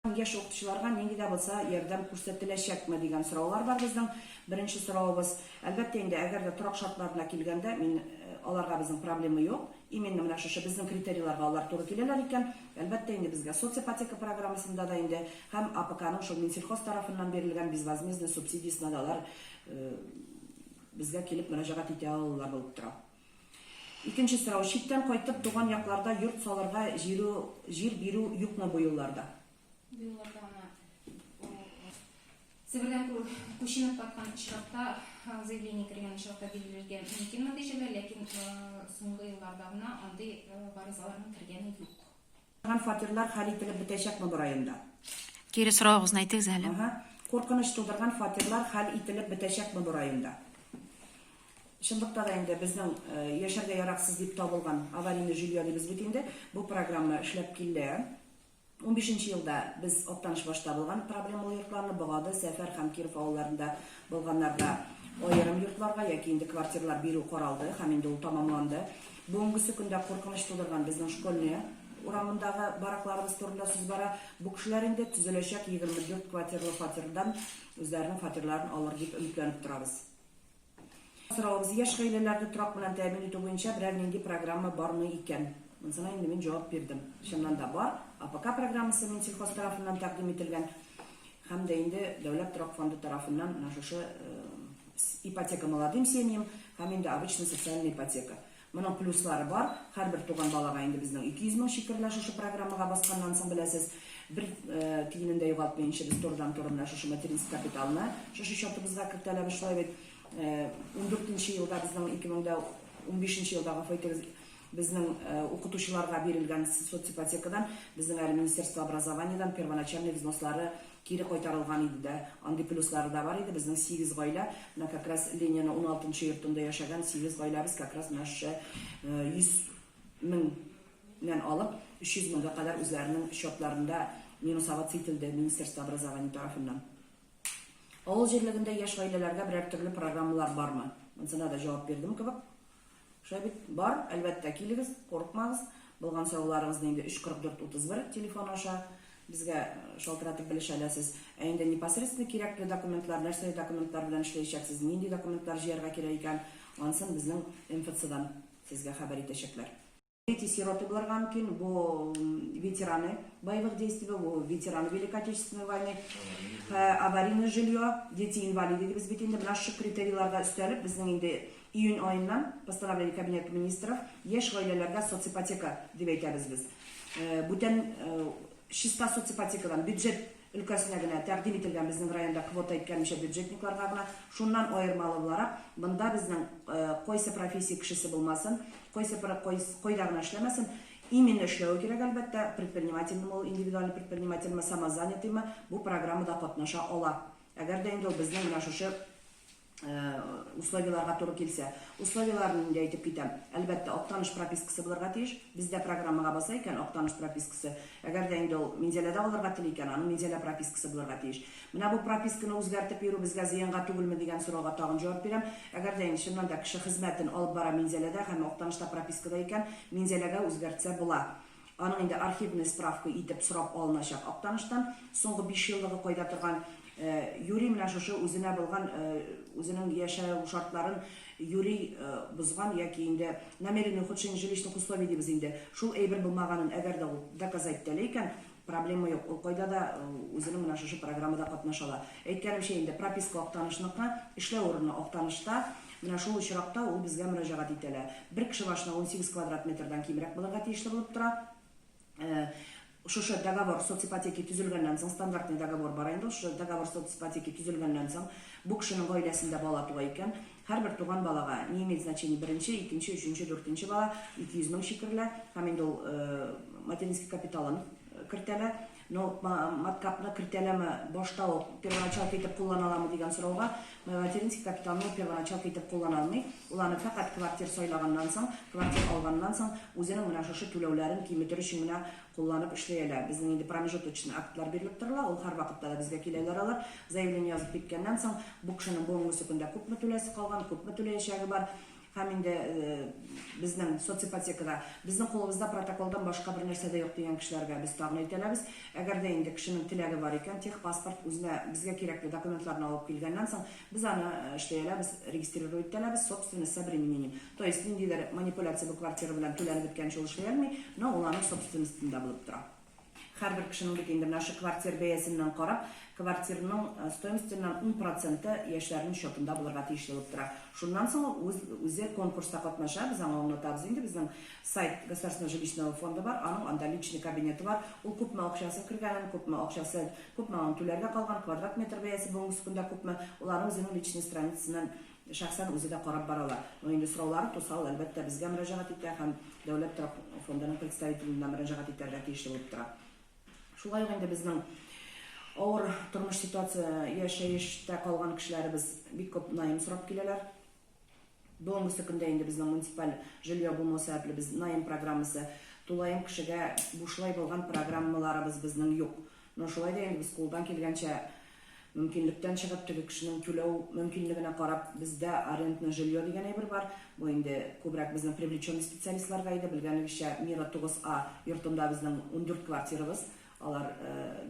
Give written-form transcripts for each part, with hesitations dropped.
Яшь укытучыларга нинди дә булса ярдәм күрсәтеләчәкме дигән сораулар бар безнең. Беренче соравыбыз, әлбәттә инде, әгәр дә торак шартларына килгәндә, мин аларга безнең проблема юк. Именно менә шушы безнең критерийларга алар туры киләләр икән, әлбәттә инде безгә соципотека программасында да инде һәм АПКның шул Минсельхоз тарафыннан бирелгән безвозмездный субсидиясенә дә алар безгә килеп мөрәҗәгать итә алалар булып тора. Икенче сорау, читтән кайтып туган якларда йорт салырга җирү, җир бирү юкмы бу елларда? Бу елларда аны Себердән күченеп кайткан очракта, заявление кергән очракта бирелергә мөмкин мондый җирләр, ләкин соңгы елларда гына андый гаризаларның кергәне юк. Торган фатирлар хәл ителеп бетәчәкме бу районда? Кире соравыгызны әйтегез әле. Ага. Куркыныч тудырган фатирлар хәл ителеп бетәчәкме бу районда? Чынлыкта да инде безнең яшәргә яраксыз дип табылган аварийное жилье дибез бит инде. Бу программа эшләп килә. Унбишенче елда без Актанышбашта булган проблемалы йортларны, Богады, Сәфәр һәм Киров авылларында булганнарга аерым йортларга яки инде квартирлар бирү каралды һәм инде ул тәмамланды. Бүгенгесе көндә куркыныч тудырган безнең Школьная урамындагы баракларыбыз турында сүз бара. Бу кешеләр инде төзеләчәк 24 квартирлы фатирдан үзләренең фатирларын алыр дип өметләнеп торабыз. Соравыбыз, яшь гаиләләрне торак белән тәэмин итү буенча берәр нинди программа бармы икән? Монысына инде мин җавап бирдем. Чыннан да бар. АПК программасы Минсельхоз тарафыннан тәкъдим ителгән һәм дә инде Дәүләт торак фонды тарафыннан менә шушы ипотека молодым семьям һәм инде обычный социальная ипотека. Моның плюслары бар, һәрбер туган балага инде безнең 200 мең чикерелә шушы программага басканнан соң, беләсез. Бер тиенен дә югалтмыенча без турыдан-туры менә шушы материнский капиталны шушы счетыбызга кертәләбез, шулай бит. Ундүртенче елда безнең, 2015 елда, гафу итегез, безнең укытучыларга бирелгән соципотекадан безнең әле Министерство образованиедан первоначальный взнослары Кире кайтарылган иде дә. Андый плюслары да бар иде. Безнең сигез гаилә, менә как раз Ленина уналтынчы йортында яшәгән сигез гаиләбез как раз менә шушы 100 меңнән алып 300 меңгә кадәр үзләренең счетларында минусоваться ителде Министерство образования тарафыннан. Авыл җирлегендә яшь гаиләләргә берәр төрле программалар бармы? Монысына да җавап бирдем кебек. Шулай бит? Бар, әлбәттә, килегез, курыкмагыз. Булган сорауларыгызны инде 344 31 телефоны аша безгә шалтыратып белешә аласыз. Ә инде непосредственно кирәкле документлар, нәрсә документлар белән эшләячәксез, нинди документлар җыярга кирәк икән, анысын безнең МФЦдан сезгә хәбәр итәчәкләр. Дети сироты булырга мөмкин, бу ветераны боевых действий, бу ветераны Великой Отечественной войны, аварийное жилье, дети инвалиды дибез бит инде. Менә шушы критерийларга өстәлеп, безнең инде июнь аеннан постановление Кабинета министров яшь гаиләләргә соципотека дип әйтәбез без. Бүтән чиста соципотекадан бюджет өлкәсенә генә тәкъдим ителгән безнең районда квота әйткәнемчә бюджетникларга гына. Шуннан аермалы буларак, монда безнең кайсы профессия кешесе булмасын, кайсы кайда гына эшләмәсен, именно эшләве кирәк, әлбәттә, предпринимательмы ул, индивидуальный предпринимательмы, самозанятыймы, бу программада катнаша ала. Әгәр дә инде ул безнең менә шушы условияләргә туры килсә. Условияләрен инде әйтеп китәм. Әлбәттә, Актаныш пропискасы булырга тиеш. Бездә программага баса икән, Актаныш пропискасы. Әгәр дә инде ул Минзәләдә алырга тели икән, аның Минзәлә пропискасы булырга тиеш. Менә бу прописканы үзгәртеп йөрү безгә зыянга түгелме дигән сорауга тагын җавап бирәм. Әгәр дә инде чыннан да кеше хезмәтен алып бара Минзәләдә һәм Актанышта пропискада икән, Минзәләгә үзгәртсә була. Аның инде архивный справка итеп сорап алыначак Актаныштан, соңгы биш еллыгы кайда торган. Юри менә шушы үзенә булган, үзенең яшәү шартларын юри бозган яки инде намеренное ухудшение жилищных условий дибез инде, шул әйбер булмаганын әгәр дә ул доказать итәлә икән, проблема юк, ул кайда да үзенең менә шушы программада катнаша ала. Әйткәнемчә инде, прописка Актанышныкы, эшләү урыны Актанышта, менә шул очракта ул безгә мөрәҗәгать итәлә. Бер кеше башына 18 квадрат метрдан кимрәк булырга тиешле булып тора. Шушы договор соципотеки төзелгәннән соң, стандартный договор бар инде ул, шушы договор соципотеки төзелгәннән соң, бу кешенең гаиләсендә бала туа икән, һәрбер туган балага, не имеет значения, беренче, икенче, өченче, дүртенче бала, 200 мең чикерелә һәм инде ул материнский капиталын кертәлә. Но маткапны кертәләме, башта ук первоначалка итеп куллана аламы дигән сорауга, материнский капиталны ул первоначалка итеп куллана алмый. Ул аны фәкать квартир сайлаганнан соң, квартир алганнан соң, үзенең менә шушы түләүләрен киметер өчен генә кулланып эшли ала. Безнең инде промежуточный актлар бирелеп торыла, ул һәрвакытта да безгә киләләр алар. Заявление язып киткәннән соң, бу кешенең бүгенгесе көндә күпме түләсе калган, күпме түләячәге бар. Һәм инде безнең соципотекада безнең кулыбызда протоколдан башка бер нәрсә дә юк дигән кешеләргә без тагын әйтә алабыз. Әгәр дә инде кешенең теләге бар икән, техпаспорт, үзенә безгә кирәкле документларны алып килгәннән соң, без аны эшли алабыз, регистрировать итә алабыз, собственность с обременением. То есть ниндидер манипуляция бу квартира белән түләнеп беткәнче ул эшли алмый, но ул аның собственностенда булып тора. Һәрбер кешенең бит инде менә шу квартир бәясеннән карап, квартирның стоимостеннан ун проценты яшьләрнең счетында булырга тиешле булып тора. Шуннан соң ул үз үзе конкурста катнаша, без аңа аңлатабыз инде, безнең сайт Государственного жилищного фонда бар, аның анда личный кабинеты бар, ул күпме акчасы кергәнен, күпме акчасы, күпме аның түләргә калган, квадрат метр бәясе бүгенге көндә күпме, ул аны үзенең личный страницасыннан шәхсән үзе дә карап бара ала. Но инде сораулары туса, ул, әлбәттә, безгә мөрәҗәгать итә һәм Дәүләт торак фондының представителенә мөрәҗәгать итәргә тиешле булып тора. Шулай ук инде безнең авыр тормыш ситуация яшәештә калган кешеләребез бик күп найм сорап киләләр. Бүгенгесе көндә инде безнең муниципаль жилье булмау сәбәпле без найм программасы тулаем кешегә бушлай булган программаларыбыз безнең юк. Но шулай да инде без кулдан килгәнчә мөмкинлектән чыгып, теге кешенең түләү мөмкинлегенә карап, бездә арендное жилье дигән әйбер бар. Бу инде күбрәк безнең привлеченный специалистларга иде. Белгәнегезчә, Мира 9А йортында безнең 14 квартирабыз. Алар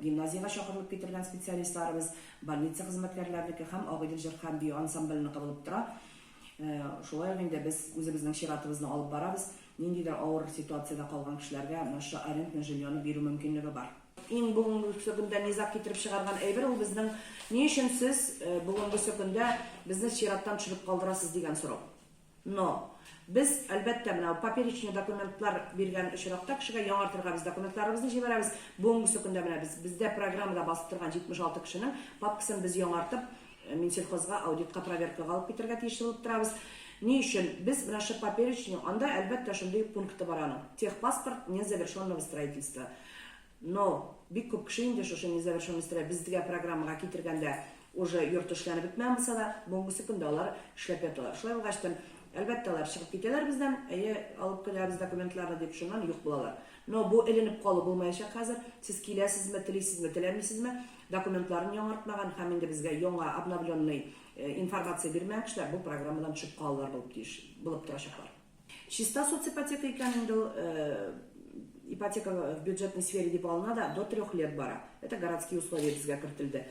гимназиягә чакырылып китерелгән специалистларыбыз, больница хезмәткәрләренеке һәм Агыйдел җыр һәм бию ансамбленеке булып тора. Шулай ук инде без үзебезнең чиратыбызны алып барабыз. Ниндидер авыр ситуациядә калган кешеләргә менә шушы арендное жильены бирү мөмкинлеге бар. Иң бүгенгесе көндә низаг китереп чыгарган әйбер ул безнең ни өчен сез бүгенгесе көндә безне чираттан төшереп калдырасыз дигән сорау. Но без, әлбәттә, менә по перечню документлар биргән очракта кешегә яңартырга без документларыбызны җибәрәбез. Бүгенгесе көндә менә без бездә программада басып торган 76 кешенең папкасын без яңартып Минсельхозга аудитка проверкага алып китергә тиешле булып торабыз. Ни өчен? Без менә шул по перечню, анда, әлбәттә, шундый пункты бар аның. Техпаспорт незавершенного строительства. Но бик күп кеше инде шушы незавершенный строительство безгә программага китергәндә уже йорт эшләнеп бетмәгән булса да, бүгенгесе көндә алар эшләп яталар. Шулай булгачтын, әлбәттә, алар чыгып китәләр бездән, әйе, алып киләбез документларны дип, шуннан юк булалар. Но бу эленеп калу булмаячак хәзер. Сез киләсезме, телисезме, теләмисезме, документларын яңартмаган һәм инде безгә яңа обновленный информация бирмәгән кешеләр бу программадан төшеп калалар булып тиеш, булып торачаклар. Чиста соципотека икән инде ул ипотека в бюджетной сфере дип алына да, до трех лет бара. Это городские условия безгә кертелде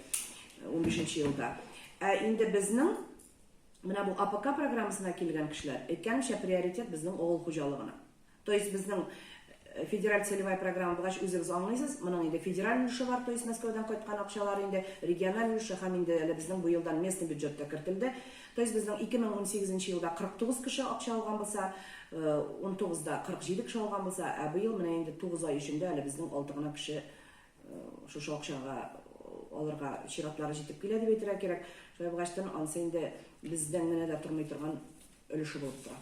15 елда. Ә инде безнең менә бу АПК программасына килгән кешеләр, әйткәнемчә, приоритет безнең авыл хуҗалыгына. То есть безнең федераль целевая программа булгач, үзегез аңлыйсыз, моның инде федераль өлеше бар, то есть Мәскәүдән кайткан акчалар инде, региональ өлеше һәм инде әле безнең бу елдан местный бюджет та кертелде. То есть безнең 2018 нче елда 49 кеше акча алган булса, 19-да 47 кеше алган булса, ә быел менә инде 9 ай эчендә әле безнең 6 гына кеше шушы акчага алырга чиратлары җитеп килә дип әйтергә кирәк. Шулай булгачтын, анысы инде бездән генә дә тормый торган өлеше булып тора.